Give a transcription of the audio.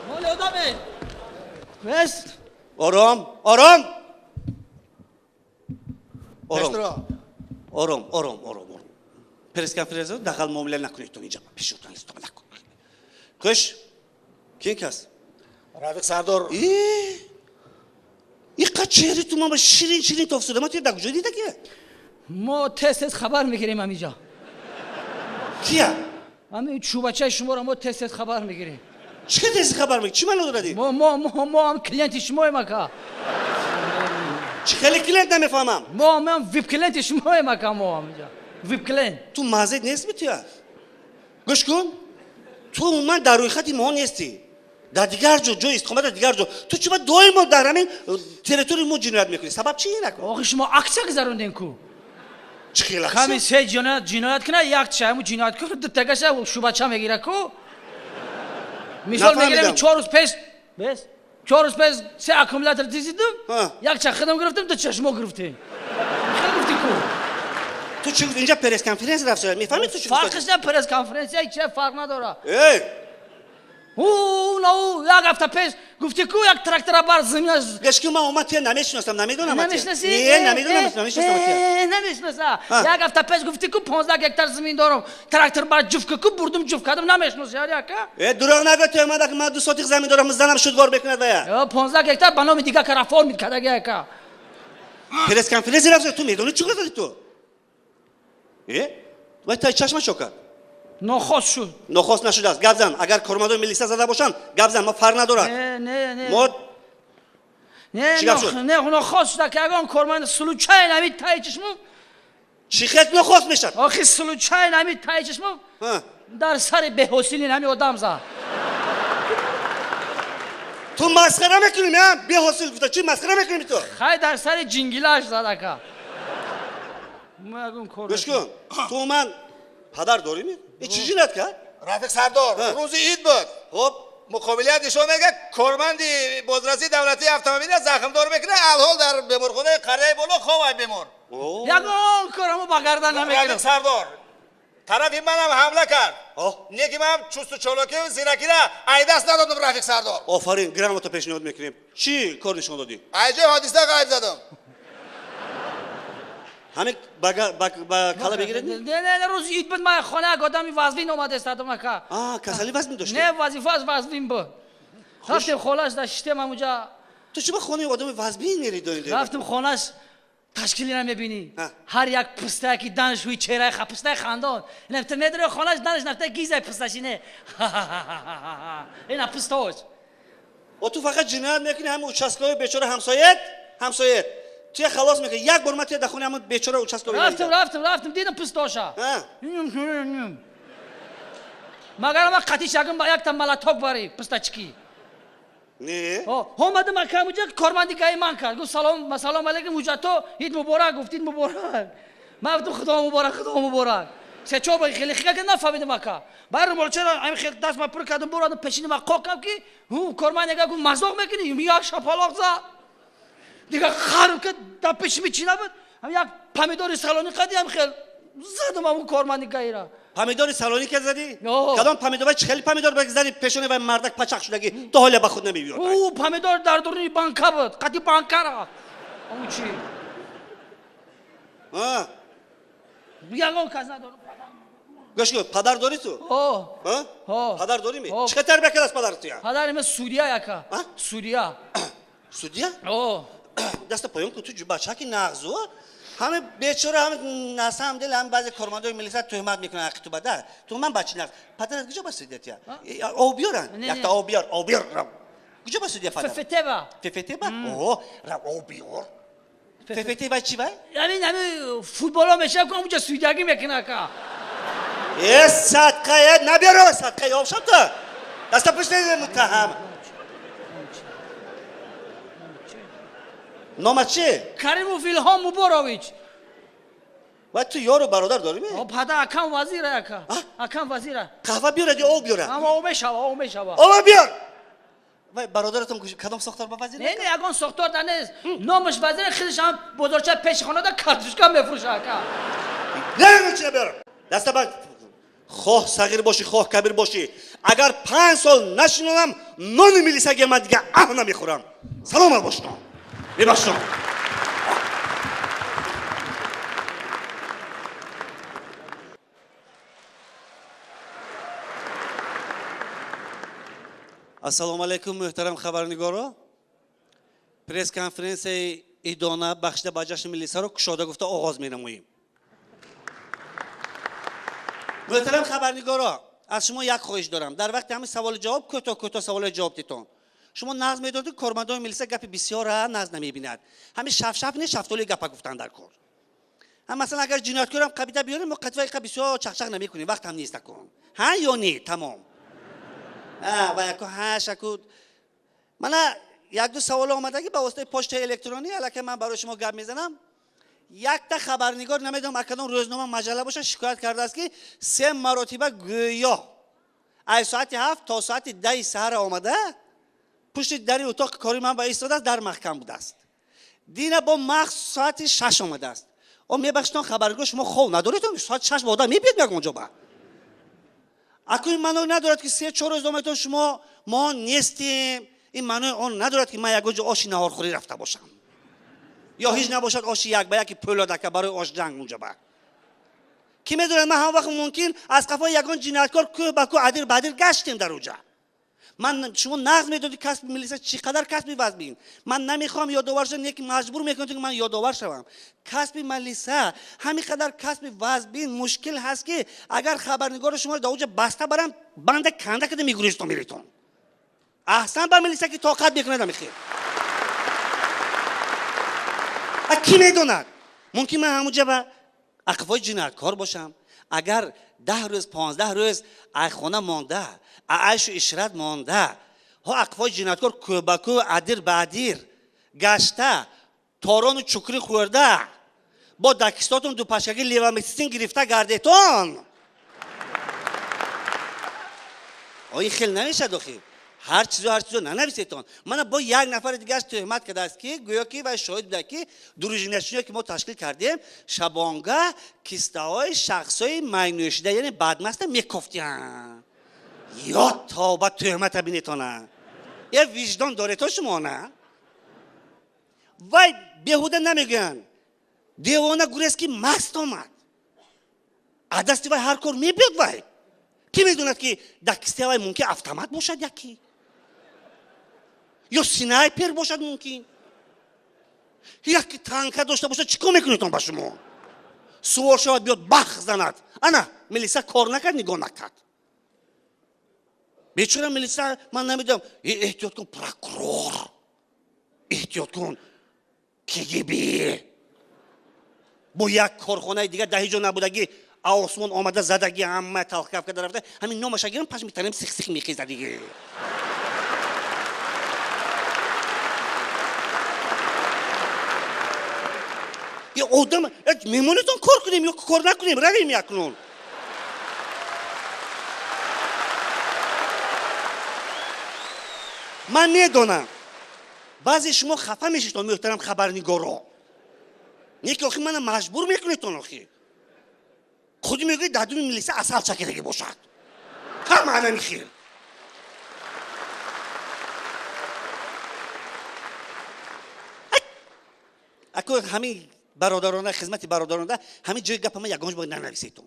Моли одаме. Бес. Ором, ором. Ором. Пештро. Ором, ором, ором, ором. Пресс-конференция дағал муомила накунед инҷа. Пешотон истом накун. Кӯш. Кин кас? Рафиқ Сардор. Э! Иқа чеҳри ту ман ба ширин ширин тофсуда. Ма ту дар куҷо дида ки? Мо тез тез хабар мегирем ҳамиҷа. Кия? Ҳамин чӯбачаи шуморо мо тез тез хабар мегирем. Чӣ тез хабар мегирӣ? Чӣ маъно дорад ин? Мо ҳам клиенти шумоем, ака. Чӣ хеле клиент, намефаҳмам. Мо ҳам вип клиенти шумоем, ака, мо ҳамиҷа. Вип клиент. Ту мазед нестми туя? Гӯш кун. Ту умуман дар рӯйхати мо нестӣ. Дар дигар ҷо, ҷои истиқомат дар дигар ҷо. Ту чӣ ба доимо дар ҳамин территорияи мо ҷиноят мекунӣ? Сабаб чи ин, ака? Охи, шумо аксия гузарондем ку. Чӣ хел Ками аксия? се ҷиноят кунад, якча ҳамун ҷинояткор дутагаша шӯбача мегира ку. Мисол Нафаҳмидам. мегирем, 4 рӯз пеш, бес, 4 рӯз пеш се аккумулятор дизидум, Ҳа. якча худам гирифтам, дуча шумо гирифтем. Хел гуфтӣ ку. Ту чӣ гуфт? Инҷа пресс-конференция рафт. Мефаҳмӣ, ту чӣ гуфт? Фарқиш не, пресс конференсия че фарқ надорад. Эй! Ӯ на ӯ як ҳафта пеш гуфтӣ ку, як трактора бар заминаш. Гӯш кун, ман омад туя намешиносам, намедонам. Намешинаси? Не, намедонам, намешиносам туя. Намешинаса. Ҳа. Як ҳафта пеш гуфтӣ ку, 15 гектар замин дорам, трактор бар ҷуфт ку, бурдум, ҷуфт кардам. Намешиноси, ари, ака? Э, дурӯғ нагӯ, ту омада, ман 2 сотих замин дорам, занам шудгор мекунад вая. 15 гектар ба номи дига кар оформить кардаги, ака. Пресс-конференция рафт, ту медонӣ чӣ гуфтади ту? Э? Вай тай чашма чо кард? Нохост шуд. Нохост нашудааст. Гап зан. Агар кормандои милиса зада бошанд, гап зан, мо фарқ надорад. Не, не, не. Мо Не. Чӣ гап шуд? Не, нохост шуда ки ягон корманд случайно ҳами таи чишмум. Чӣ хел нохост мешавад? Охи, случайно ҳами таи чишмум Ҳа. дар сари беҳосили ҳами одам зад. Ту масхара мекунӣ, а? Беҳосил гуфта, чӣ масхара мекунӣ ту? Хай, дар сари ҷингилаш зад, ака. Мо ягон кор. Гӯш кун, ту ман падар дорӣ? Э, чӣ ҷиноят кард? Рафиқ Сардор, Ҳа. рӯзи ид буд. Хуб. Муқобилият нишон мегӯяд, корманди бозрасии давлатии автомобилия захмдор мекунад, алҳол дар беморхонаи қарияи боло ховай бемор. О. Ягон корамо ба гардан Рафиқ намегирам. Сардор, тарафи манам ҳамла кард. Оҳ. Не ки ман чусту чолокию зиракира айдаст надодам, Рафиқ Сардор. Офарин, грамота пешниҳод мекунем. Чӣ кор нишон додӣ? Айҷои ҳодиса ғайб задам. Ҳамин ба кала мегиред? Не, не, не, рӯзи ид буд, ман хона як одами вазвин омадестадам, ака. А, касали вазн дошти? Не, вазифааш вазвин буд. Рафтем холаш, да шиштем ҳамунҷа. Ту чӣ ба хонаи одами вазбин мери доим? Рафтем хонаш, ташкилина мебинӣ. Ҳа. Ҳар як пустае ки данаш ҳуи чеҳраи пустаи хандон нафта медаре хонаш, данаш нафта гизай пусташине ина пустош. О, ту фақат ҷиноят мекунӣ, ҳамин участковый бечора ҳамсоят туя халос мекунӣ. Як бор ман туя дар хонаи ҳамин бечора участковый Рафтем, надидам. рафтем, рафтем, дидам пустоша. Ҳа. Магар ма қатиш ягон якта молоток бари пустачки. Не. Омадам, ака, ҳамунҷа корманди гаи ман кард, гуфт: «Салом, салом алейкум, ҳуҷҷато, ид муборак», гуфт: «Ид муборак». Ман гуфтам: «Худо муборак, худо муборак». Се чор бор хеле хига нафаҳмидам, ака. Баъд румолчаро ҳамин хел даст ма пур кардам, бурадам пешини ма қоқам ки корманд яга гуфт: «Мазоқ мекунӣ?» Як шапалоқ зад, дига харм ки дар пеши ми чӣ набуд, ҳам як помидори салони қади ҳам хел задам ҳамун корманди гаира. Помидори салоника задӣ? О. Кадом помидор? Вай чӣ хели помидор ба зади, пешони вай мардак пачақ шудагӣ то ҳоля ба худ намебиёд. Ӯ помидор дар дуруни банка буд, қади банка рафт ҳамун чӣ. А, ягон кас надорам. Гӯш кун, падар дорӣ ту? О. А? Ҳо. Падар дорӣ ми? Ҳо. Чӣ хел тарбия кардааст падар туя? Падари ман судья, ака. А? Судья. Судья? О. Даста поён кун, ту бачаки нағзу. Ҳаме бечора, ҳаме на самом деле ҳаме баъзе кормандои милиса туҳмат мекунанд ҳаққи ту ба да. Ту ман бачи нағз. Падарат куҷо ба судья тия? Об биёран? Не, Якта не. об биёр, об биёр. Рав. Куҷо ба судья падар? ФФТ ба. ФФТ ба? О, рав, об биёр. ФФТ ба чӣ вай? Ҳамин футболо мешавад ку, ҳамунҷа судьягӣ мекунад, ака. Э, садқа, э, набиёр, садқа, об шаб ту. Даста пушт муттаҳам. Номат чи? Каримов Илҳом Муборович. Вай, ту ёру бародар дорӣ ми? О, пада, акам вазира, ака. А? Акам вазира. Қаҳва биёрад ё об биёрад? Ама об мешава, об мешава. Об биёр. Вай, бародаратон кадом сохтор ба вазир? Не, не, ягон сохтор да нест, номаш вазира, худаш ҳам бозорча пеши хонада картошка мефурӯша, ака. Не, чи биёр. Даста ба Хоҳ сағир бошӣ, хоҳ кабир бошӣ, агар 5 сол нашинонам, нони милисагия ман дига аҳ намехӯрам. Саломат бошитон, мебахшитон. Ассалому алайкум, муҳтарам хабарнигоро. Пресс-конференсияи идона бахшида ба ҷашни милисаро кушода гуфта оғоз менамоем. Муҳтарам хабарнигоро, аз шумо як хоҳиш дорам. Дар вақти ҳамин саволу ҷавоб кӯтоҳ кӯтоҳ саволҳои ҷавоб дитон. Шумо нағз медонед, ки кормандони милиса гапи бисёра нағз намебинад. Ҳамин шафшаф не, шафтоли гапа гуфтан дар кор. Ҳам масалан агар ҷинояткорам қабида биёрем, мо қатва иқа бисёр чақчақ намекунем, вақт ҳам нест акун. Ҳа ё не? Тамом. Ва яку ҳа шаку. Мана як-ду савол омадаги ба воситаи почтаи электронӣ, аллакай ман барои шумо гап мезанам. Якта хабарнигор, намедонам акадом рӯзнома маҷалла бошад, шикоят кардааст, ки 3 маротиба гӯё аз соати 7 то соати 10 саҳара омада пушти дари утоқи кори ман ба истодааст, дар маҳкам будааст. Дина бо махз соати 6 омадааст. О, мебахшитон, хабарнигор, шумо хов надоред, соати 6 ба одам мебиёд мегӯ онҷо ба. Аку ин маъно надорад, ки 3-4 рӯз омадетон шумо мо нестем. Ин маънои он надорад, ки ман ягон ҷо оши наҳорхӯрӣ рафта бошам. Ё ҳеҷ набошад оши як ба яки пӯлодака барои ош ҷанг унҷо ба. Ки медонад, ман ҳама вақт мумкин аз қафои ягон ҷинояткор кӯҳ ба кӯҳ, адир ба адир гаштем дар уҷа. Ман шумо нағз медонед, касби милиса чӣ қадар касби вазмин. Ман намехоҳам ёдовар шавам, не ки маҷбур мекунед, ки ман ёдовар шавам. Касби милиса ҳамин қадар касби вазмин мушкил ҳаст, ки агар хабарнигори шуморо дар уҷа баста барам, банда канда када мегурезтон меретон. Аҳсан ба милиса, ки тоқат мекунад ҳамин хел. А ки медонад? Мумкин ман ҳамунҷа ба ақфои ҷинояткор бошам. Агар 10 рӯз, 15 рӯз ай хона монда, айшу ишрат монда, ҳо ақфои ҷинояткор кӯҳ ба кӯҳ, адир ба адир гашта, торону чукрӣ хӯрда, бо дакистотон дупашкаги левамитсин гирифта гардетон. Ин хел намешад охи. Ҳар чизо, ҳар чизо нанависетон. Мана бо як нафари дигараш тӯҳмат кардааст, ки гӯё ки вай шоҳид буда, ки дружинашиное, ки мо ташкил кардем, шабонга кистаҳои шахсҳои майнӯшида, яъне бадмаста мекофтиянд. Ё тавба, тӯҳмата бинетона. Е виҷдон дорето шумо, на? Вай беҳуда намегӯянд. Девона гурез, ки маст омад. Аз дасти вай ҳар кор мебиёд вай. Ки медонад, ки дар кистаи вай мумкин автомат бошад яки? Ё снайпер бошад мумкин? Яки танка дошта бошад, чӣ кор мекунедон ба шумо? Сувор шавад, биёд бах занад. Ана, милиса кор накард, нигоҳ накард. Бечора милиса, ман намедонам, эҳтиёт кун прокурор, эҳтиёт кун КГБ. Бо як корхонаи дигар дар ҳеҷ ҷо набудагӣ, осмон омада задагӣ, ҳама талхкаф карда рафта, ҳамин номаша гирам, паш метанем, сих-сих мехезад диге. Ё одам, мемонедон кор кунем ё кор накунем, равем якнун. Ман медонам, баъзе шумо хафа мешитон, муҳтарам хабарнигоро. Не ки охи мана маҷбур мекунедтон охи. Худи мегӯед, дар думи милиса асал чакидагӣ бошад. Ҳама ана хел. Ако ҳамин бародарона, хизмати бародарона, ҳамин ҷои гапа ман ягон ҷо бояд нанависетон.